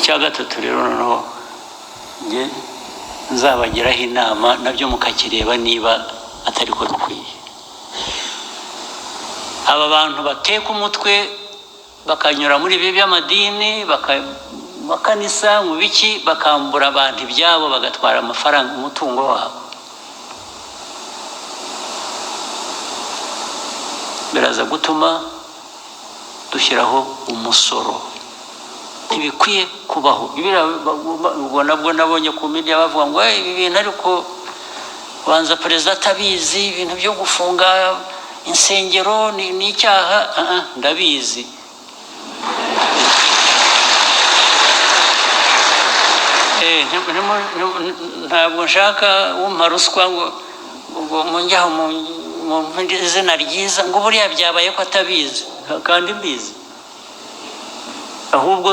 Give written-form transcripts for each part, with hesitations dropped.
Icya gatatu rero, noneho njye nzabagiraho inama, nabyo mukakireba niba atari ko bikwiye. Aba bantu bateka umutwe bakanyura muri ibi by'amadini, makanisa, mu biki, bakambura abantu ibyabo, bagatwara amafaranga, umutungo wabo, biraza gutuma dushyiraho umusoro. Ntibikwiye kubaho. Ubwo nabwo nabonye ku media bavuga ngo: "Ibi bintu ariko banza perezida atabizi, ibintu byo gufunga insengero ni icyaha." Ah, ah, ndabizi. Ntabwo nshaka wumpa ruswa ngo munjyaho mu izina ryiza ngo buriya byabaye ko atabizi kandi mbizi. Ahubwo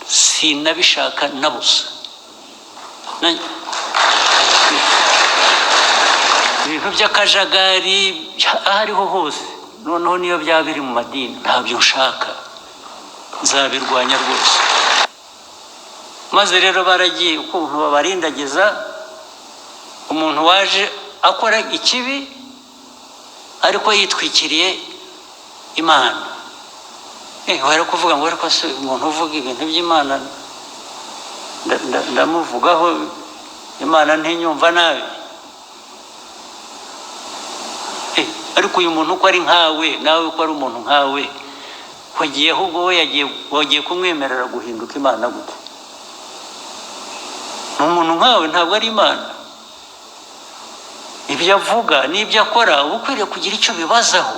sinabishaka na busa. Ibintu by'akajagari aho ariho hose, noneho niyo byaba biri mu madini, ntabyo nshaka, nzabirwanya rwose. Maze rero baragiye ukuntu babarindagiza umuntu waje akora ikibi ariko yitwikiriye Imana. Wari kuvuga ngo ariko se umuntu uvuga ibintu by'Imana ndamuvugaho, Imana ntinyumva nabi? Ariko uyu muntu uko ari nkawe, nawe uko ari umuntu nkawe, wagiye ahubwo we yagiye, wagiye kumwemerera guhinduka Imana gute? Ni umuntu nkawe, ntabwo ari Imana. Ibyo avuga n'ibyo akora uba ukwiriye kugira icyo bibazaho.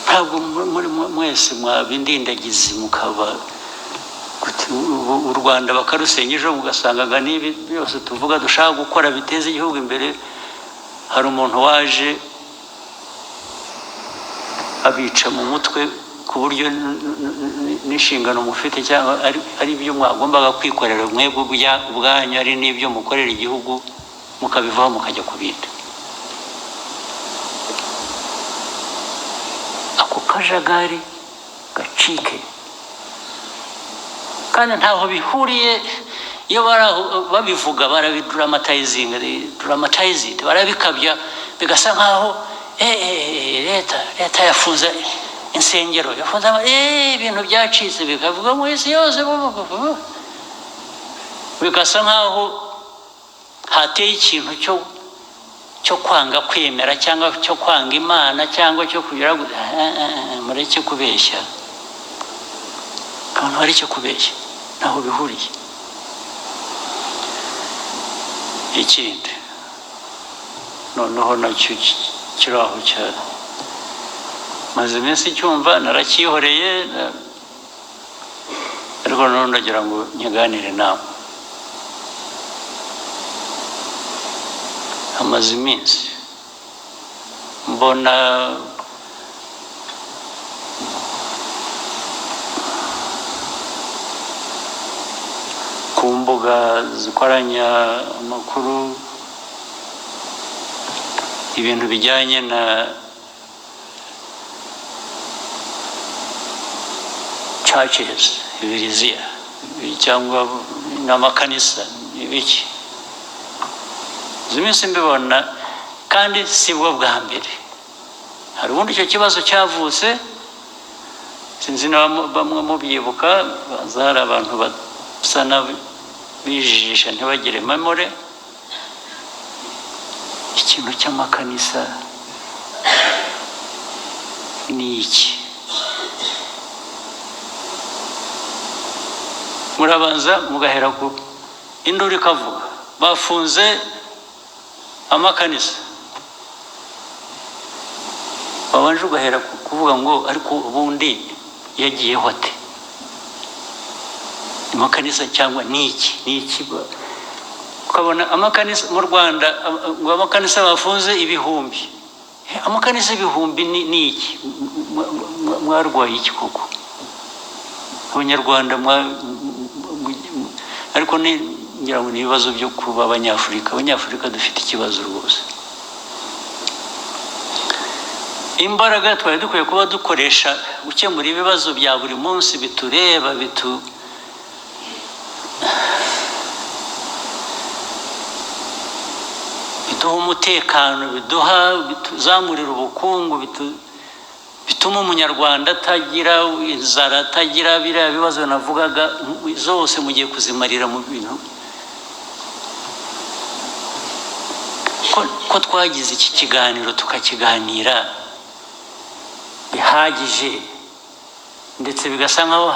Ntabwo muri mwese mwaba indindagizi, mukaba gute, ubu u Rwanda bakarusenya, ejo mugasangaga n'ibi byose tuvuga dushaka gukora biteza igihugu imbere, hari umuntu waje abica mu mutwe, ku buryo n'inshingano mufite cyangwa ari ibyo mwagombaga kwikorera mwebwe ubwanyu, ari n'ibyo mukorera igihugu, mukabivaho mukajya ku bindi. Ako kajagari gacike. Kandi ntaho bihuriye. Iyo bari aho babivuga, barabidramatizinga, dramatize it, barabikabya, bigasa nkaho leta yafunze insengero, yafunze ibintu byacitse, bikavuga mu isi yose, bu- bu- bu- bu. Bigasa nkaho hateye ikintu cyo kwanga kwemera cyangwa cyo kwanga Imana cyangwa cyo kugira mureke kubeshya abantu, bareke kubeshya, ntaho bihuriye. Ikindi noneho nacyo kiri aho cyane, maze iminsi cyumva, naracyihoreye, ariko noneho ndagira ngo nkiganire nawe. Hamaze iminsi mbona ku mbuga zikoranya amakuru ibintu bijyanye na churches, ibiriziya cyangwa n'amakanisa, ibiki. Izi minsi mbibona, kandi si bwo bwa mbere. Hari ubundi icyo kibazo cyavutse, sinzi niba bamwe mubyibuka. Baza hari abantu basa n'abijijisha, ntibagire memory. Ikintu cy'amakanisa ni iki? Murabanza mugahera ku induru ikavuga, bafunze amakanisa. Wabanje ugahera ku kuvuga ngo ariko ubundi yagiyeho ate amakanisa, cyangwa ni iki, ni iki? Ukabona amakanisa mu Rwanda, ngo amakanisa bafunze ibihumbi. Amakanisa ibihumbi ni iki? Mwarwaye iki koko Abanyarwanda? Ariko ni ngira ngo ni ibibazo byo kuba Abanyafurika. Abanyafurika dufite ikibazo rwose. Imbaraga twari dukwiye kuba dukoresha gukemura ibibazo bya buri munsi bitureba, biduha umutekano, bituzamurira ubukungu, bituma umunyarwanda atagira inzara, atagira biriya bibazo navugaga zose, mugiye kuzimarira mu bintu. Ko twagize iki kiganiro tukakiganira bihagije, ndetse bigasa nkaho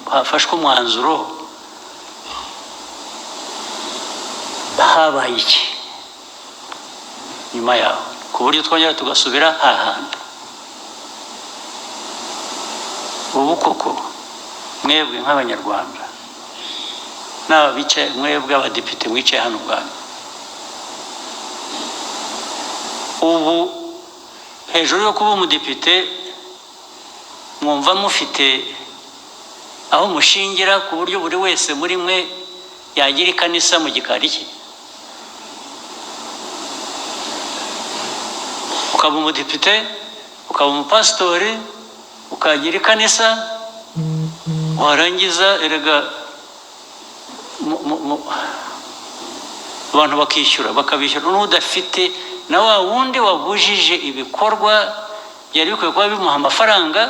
hafashwe umwanzuro, habaye iki nyuma yaho ku buryo twongera tugasubira hahandi? Ubu koko mwebwe nk'Abanyarwanda, n'aba bicaye, mwebwe abadepite mwicaye hano ubwanyu, ubu hejuru yo kuba umudepite mwumva mufite aho mushingira ku buryo buri wese muri mwe yagira ikanisa mu gikari cye? Ukaba umudepite, ukaba umupasitori, ukagira ikanisa, warangiza erega abantu bakishyura, bakabishyura n'udafite, na wa wundi wabujije ibikorwa byari bikwiye kuba bimuha amafaranga,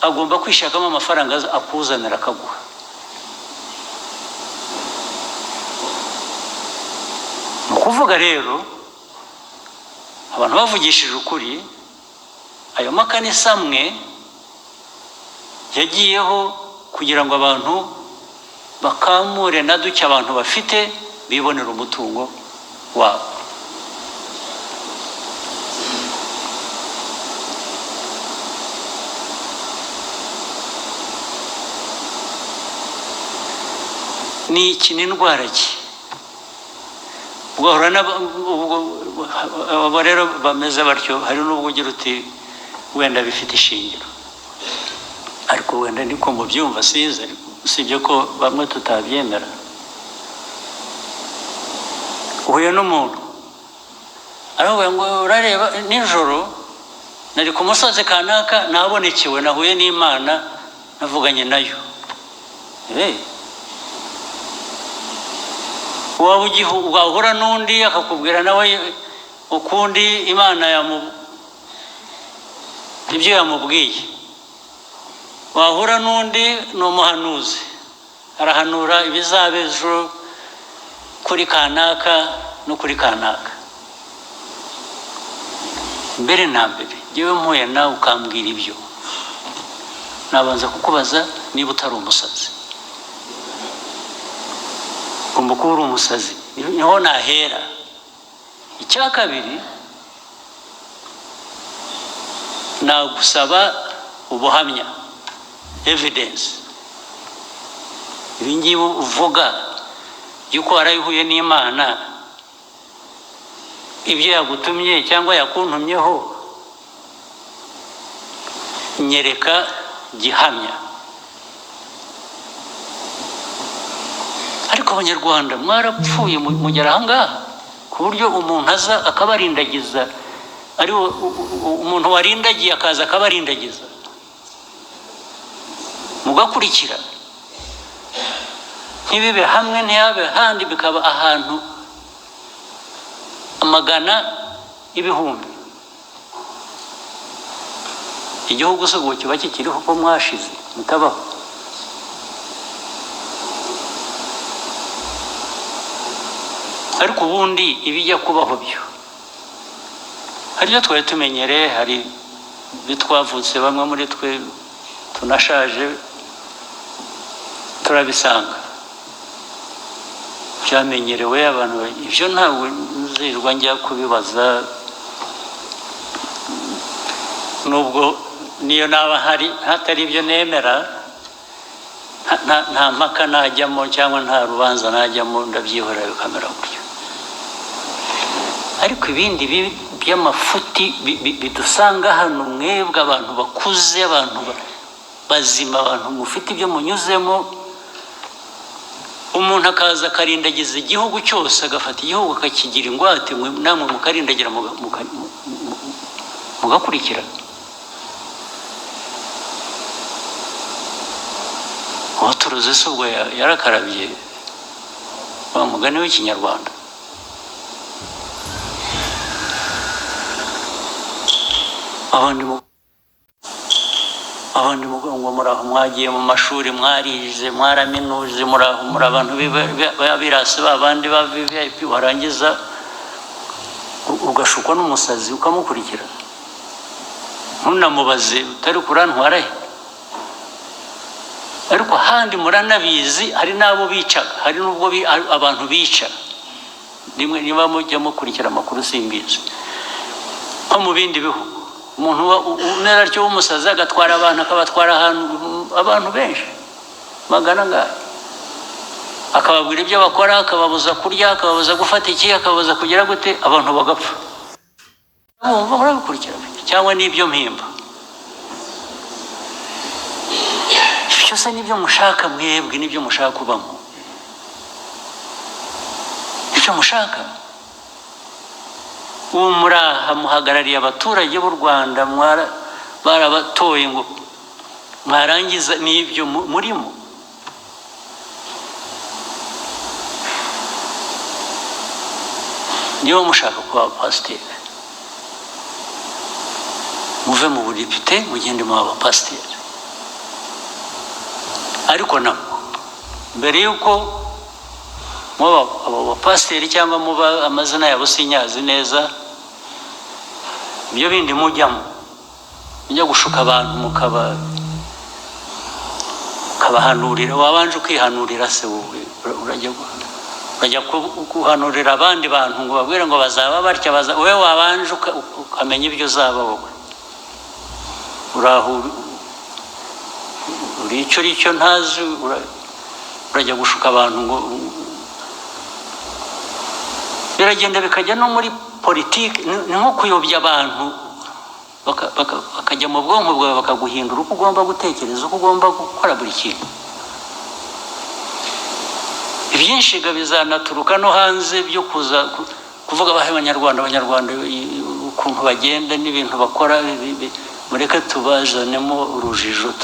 agomba kwishakamo amafaranga akuzanira akaguha. Ni ukuvuga rero, abantu bavugishije ukuri, ayo makanisa amwe yagiyeho kugira ngo abantu bakamure na duke abantu bafite, bibonera umutungo wabo. Ni iki? Ni indwara ki? Ugahura ubwo abo rero bameze batyo, hari n'ubwo ugira uti wenda bifite ishingiro, ariko wenda niko mubyumva, sinzi, ariko usibye ko bamwe tutabyemera. Uhuye n'umuntu aravuga ngo urareba nijoro nari ku musozi kanaka, nabonekewe, nahuye n'Imana, navuganye nayo. Waba wahura n'undi akakubwira nawe ukundi Imana ibyo yamubwiye. Wahura n'undi ni umuhanuzi, arahanura ibizaba ejo kuri kanaka no kuri kanaka. Mbere na mbere, njyewe mpuye nawe ukambwira ibyo, nabanza kukubaza niba utari umusazi. Ugomba kuba uri umusazi, niho nahera. Icya kabiri, nagusaba ubuhamya, evidence. Ibi ngibi uvuga yuko warabihuye n'Imana, ibyo yagutumye cyangwa yakuntumyeho, nyereka gihamya. Ariko Abanyarwanda mwarapfuye mugera aha ngaha ku buryo umuntu aza akabarindagiza, ari umuntu warindagiye akaza akabarindagiza, mugakurikira, ntibibe hamwe, ntihabe handi, bikaba ahantu amagana, ibihumbi. Igihugu se ubwo kiba kikiriho ko mwashize mutabaho? Ariko ubundi ibijya kubaho byo, hari ibyo twari tumenyereye, hari ibyo twavutse, bamwe muri twe tunashaje turabisanga byamenyerewe abantu. Ibyo ntabwo nzirirwa njya kubibaza, nubwo niyo naba hari hatari ibyo nemera, nta mpaka najyamo cyangwa nta rubanza najyamo, ndabyihorera bikamera gutyo. Ariko ibindi by'amafuti bidusanga hano, mwebwe abantu bakuze, abantu bazima, abantu mufite ibyo munyuzemo, umuntu akaza akarindagiza igihugu cyose, agafata igihugu akakigira ingwate, namwe mukarindagira. Mugakurikira. Uwaturuze se ubwo yarakarabye wa mugani w'Ikinyarwanda. Abandi ngo muraho mwagiye mu mashuri, mwarize, mwaraminuje, muraho muri abantu b'abirasi ba bandi ba VIP, warangiza ugashukwa n'umusazi ukamukurikira, ntunamubaze utari kurantwara he. Ariko ahandi muranabizi, hari n'abo bicaga, hari n'ubwo abantu bica rimwe. Niba mujya mukurikira amakuru simbizi, nko mu bindi bihugu umuntu umera atyo w'umusazi agatwara abantu, akabatwara ahantu, abantu benshi magana angahe, akababwira ibyo bakora, akababuza kurya, akababuza gufata iki, akababuza kugira gute, abantu bagapfa. Bumva murabikurikira cyangwa n'ibyo mpimba? Byose nibyo mushaka mwebwe, nibyo mushaka kubamo, nibyo mushaka. Ubu muraha muhagarariye abaturage b'u Rwanda, barabatoye ngo mwarangiza n'ibyo murimo. Niba mushaka kuba abapasiteri, muve mu budepite mugende muba abapasiteri. Ariko nabwo mbere y'uko muba abo bapasiteri cyangwa muba amazina yabo sinyazi neza, ibyo bindi mujyamo mujya gushuka abantu mukabahanurira, wabanje ukihanurira se wowe? Urajya guhanurira abandi bantu ngo babwire ngo bazaba batya, wowe wabanje ukamenya ibyo uzaba wowe. Uraho uri icyo uri cyo ntazi, urajya gushuka abantu ngo biragenda bikajya no muri politiki. Ni nko kuyobya abantu bakajya mu bwonko bwawe, bakaguhindura uko ugomba gutekereza, uko ugomba gukora buri kintu. Ibyinshi bizanaturuka no hanze byo kuza kuvuga abahe Abanyarwanda, ukuntu bagenda n'ibintu bakora, mureke tubazanemo urujijo,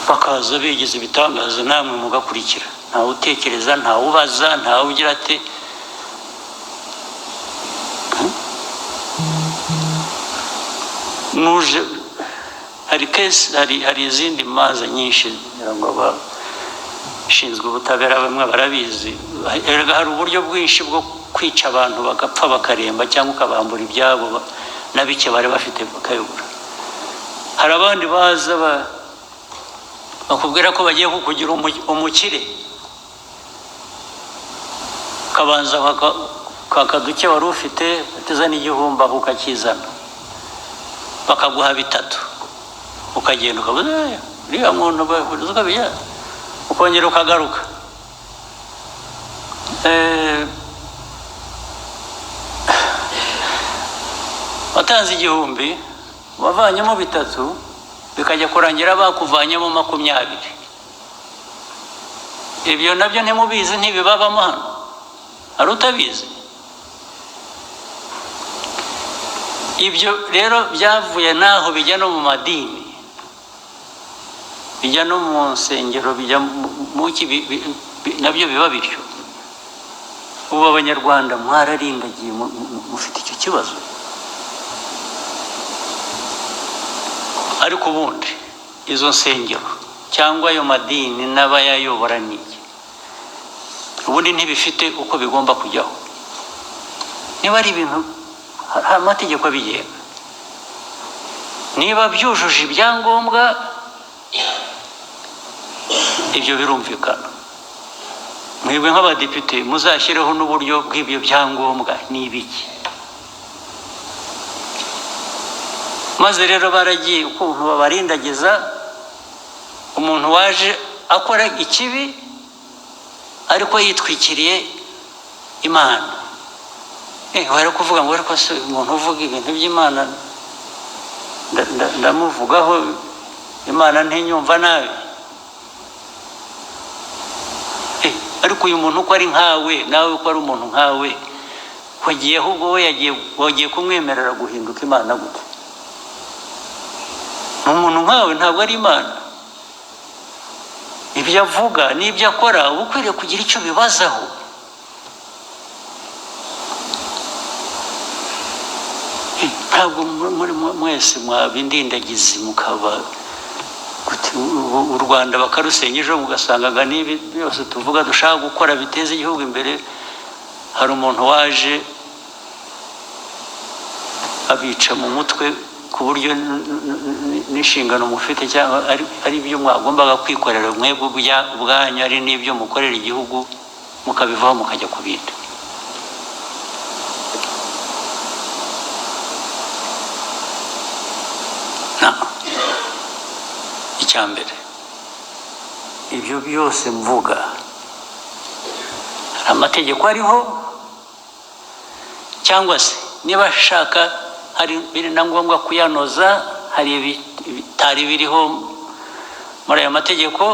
bakaza bigize ibitangaza, namwe mugakurikira. Ntawe utekereza, ntawe ubaza, ntawe ugira ati nuje. Hari case, hari izindi manza nyinshi, ngira ngo abashinzwe ubutabera bamwe barabizi. Erega hari uburyo bwinshi bwo kwica abantu bagapfa bakaremba, cyangwa ukabambura ibyabo na bike bari bafite bakayobora. Hari abandi baza bakubwira ko bagiye kukugira umukire, ukabanza kwaka duke wari ufite, bateza n'igihumbi aho ukakizana, bakaguha bitatu, ukagenda ukavuga, uriya muntu uzi uko bijya, ukongera ukagaruka. Watanze igihumbi, wavanyemo bitatu, bikajya kurangira bakuvanyemo 20. Ibyo nabyo ntimubizi, ntibibabamo hano, hari utabizi? Ibyo rero byavuye naho bijya no mu madini, bijya no mu nsengero, bijya mu ki, nabyo biba bityo. Ubu Abanyarwanda mwararindagiye, mufite icyo kibazo. Ariko ubundi izo nsengero cyangwa ayo madini n'abayayobora ni iki? Ubundi ntibifite uko bigomba kujyaho. Niba ari ibintu, hari amategeko abigenga. Niba byujuje ibyangombwa, ibyo birumvikana. Mwebwe nk'abadepite muzashyireho n'uburyo bw'ibyo byangombwa ni ibiki. Maze rero baragiye ukuntu babarindagiza umuntu waje akora ikibi ariko yitwikiriye Imana. Bari kuvuga ngo ariko se umuntu uvuga ibintu by'Imana ndamuvugaho, Imana ntinyumva nabi. Ariko uyu muntu uko ari nkawe, nawe uko ari umuntu nkawe, Wagiye ahubwo we yagiye, wagiye kumwemerera guhinduka Imana gute? Ni umuntu nkawe, ntabwo ari Imana. Ibyo avuga n'ibyo akora uba ukwiriye kugira icyo bibazaho. Ntabwo muri mwese mwaba indindagizi, mukaba gute, u Rwanda bakarusenya, ejo mugasanga n'ibi byose tuvuga dushaka gukora biteza igihugu imbere, hari umuntu waje abica mu mutwe ku buryo n'inshingano mufite cyangwa ari ibyo mwagombaga kwikorera mwebwe ubwanyu, ari n'ibyo mukorera igihugu, mukabivaho mukajya ku bindi. Icya mbere, ibyo byose mvuga hari amategeko ariho, cyangwa se niba ashaka hari biri na ngombwa kuyanoza, hari ibitari biriho muri aya mategeko.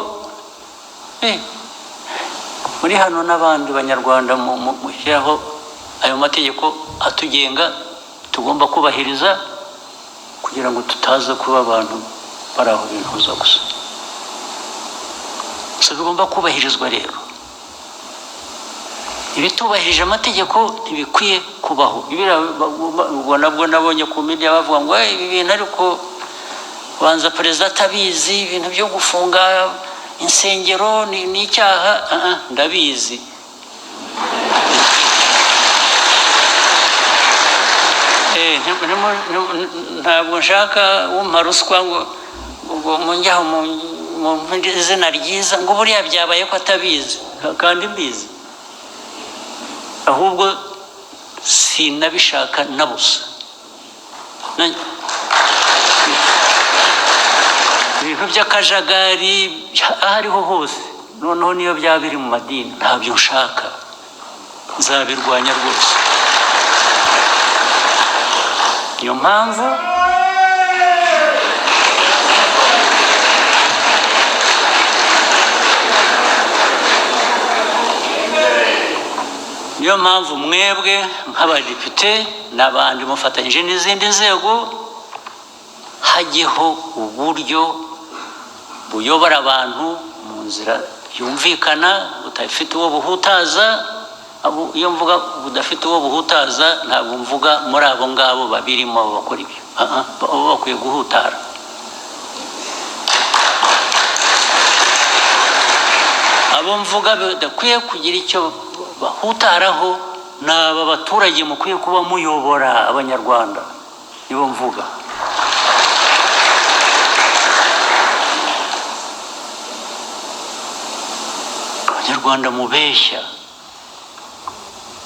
Muri hano n'abandi banyarwanda mushyiraho ayo mategeko atugenga tugomba kubahiriza kugira ngo tutaza kuba abantu bari aho bintuza gusa. So bigomba kubahirizwa rero. Ibitubahirije amategeko ntibikwiye kubaho. Ubwo nabwo nabonye ku media bavuga ngo ibi bintu ariko banza perezida atabizi, ibintu byo gufunga insengero ni icyaha. Ndabizi. Ntabwo nshaka umpa ruswa ngo ubwo munjyaho mu izina ryiza ngo buriya byabaye ko atabizi, kandi mbizi. Ahubwo sinabishaka na busa. Ibintu by'akajagari aho ariho hose, noneho niyo byaba biri mu madini, ntabyo nshaka, nzabirwanya rwose. Niyo mpamvu mwebwe nk'abadepite n'abandi mufatanyije n'izindi nzego, hajyeho uburyo buyobora abantu mu nzira yumvikana, budafite uwo buhutaza. Iyo mvuga budafite uwo buhutaza, ntabwo mvuga muri abo ngabo babirimo bakora ibyo. Bo bakwiye guhutara. Abo mvuga badakwiye kugira icyo bahutaraho ni aba baturage mukwiye kuba muyobora abanyarwanda, nibo mvuga. Abanyarwanda mubeshya,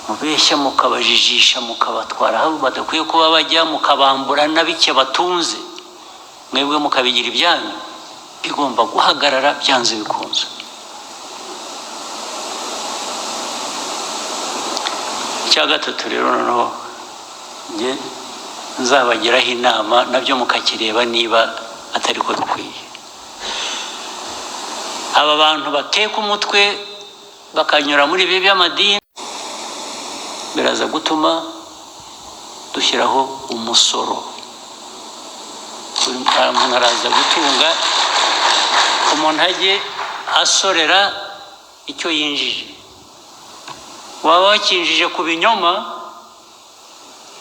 mubeshya mukabajijisha, mukabatwara aho badakwiye kuba bajya, mukabambura na bike batunze, mwebwe mukabigira ibyanyu, bigomba guhagarara byanze bikunze. Icya gatatu rero noneho njye nzabagiraho inama, nabyo mukakireba niba atari ko bikwiye. Aba bantu bateka umutwe bakanyura muri ibi by'amadini, biraza gutuma dushyiraho umusoro. Buri muntu araza gutunga, umuntu ajye asorera icyo yinjije. Waba wakinjije ku binyoma,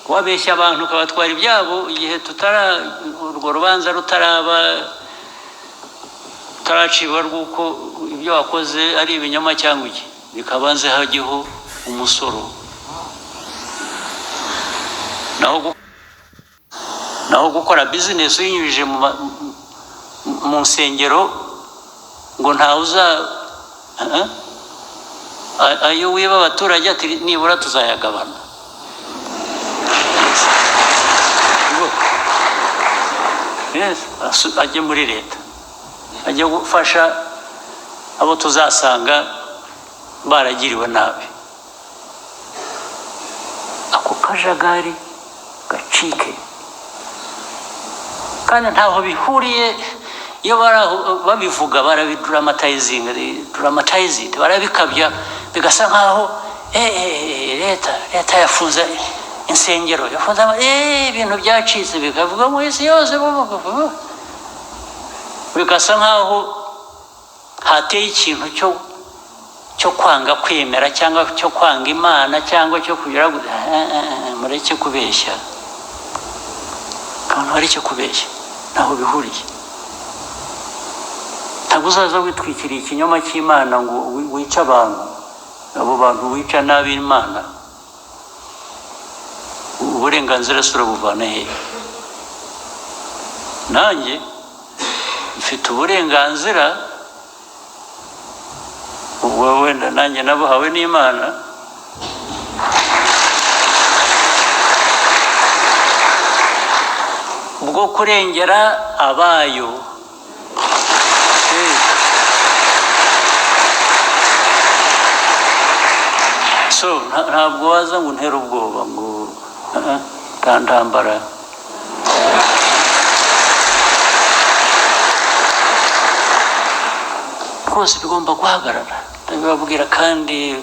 wabeshya abantu ukabatwara ibyabo, igihe tutara urwo rubanza rutaraba, rutaracibwa rw'uko ibyo wakoze ari ibinyoma cyangwa iki, bikabanze hajyeho umusoro. Naho gukora business uyinyujije mu nsengero ngo ntawe uza, ayo wiba abaturage ati nibura tuzayagabana. Yes, ajye muri leta, ajye gufasha abo tuzasanga baragiriwe nabi. Ako kajagari gacike, kandi ntaho bihuriye. Iyo babivuga barabidramatizinga, dramatize it, barabikabya bigasa nkaho Leta yafunze insengero, yafunze ibintu byacitse, bikavuga mu isi yose, bigasa nkaho hateye ikintu cyo kwanga kwemera cyangwa cyo kwanga Imana cyangwa cyo kugira mureke kubeshya abantu, bareke kubeshya, ntaho bihuriye. Ntabwo uzaza witwikiriye ikinyoma cy'Imana ngo wice abantu. Abo bantu wica nabi Imana, uburenganzira si urabuvana hehe? Nanjye mfite uburenganzira, ubwo wenda nanjye nabuhawe n'Imana, bwo kurengera abayo. So ntabwo waza ngo untere ubwoba ngo nta ntambara. Rwose bigomba guhagarara, ndabibabwira, kandi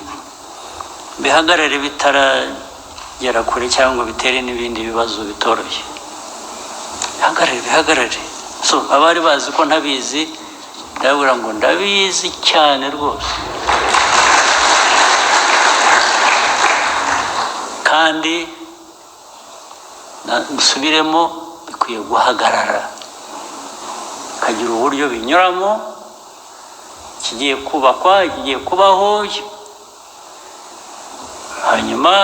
bihagarare bitaragera kure cyangwa bitere n'ibindi bibazo bitoroshye. Bihagarare, bihagarare. So abari bazi ko ntabizi, ndababwira ngo ndabizi cyane rwose, kandi nsubiremo, bikwiye guhagarara, bikagira uburyo binyuramo, ikigiye kubakwa, ikigiye kubaho, hanyuma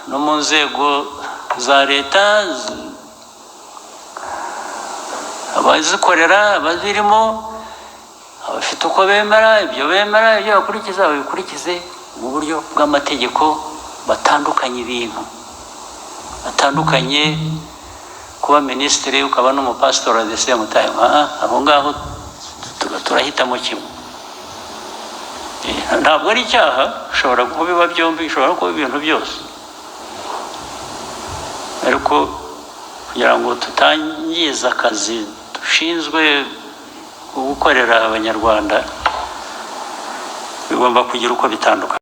no mu nzego za leta, abazikorera, abazirimo, abafite uko bemera, ibyo bemera, ibyo bakurikiza, babikurikize mu buryo bw'amategeko, batandukanye ibintu, batandukanye kuba minisitiri ukaba n'umupasitori at the same time. Aho ngaho turahitamo kimwe. Ntabwo ari icyaha, ushobora kubiba byombi, ushobora kuba ibintu byose, ariko kugira ngo tutangiza akazi dushinzwe gukorera Abanyarwanda, bigomba kugira uko bitandukanye.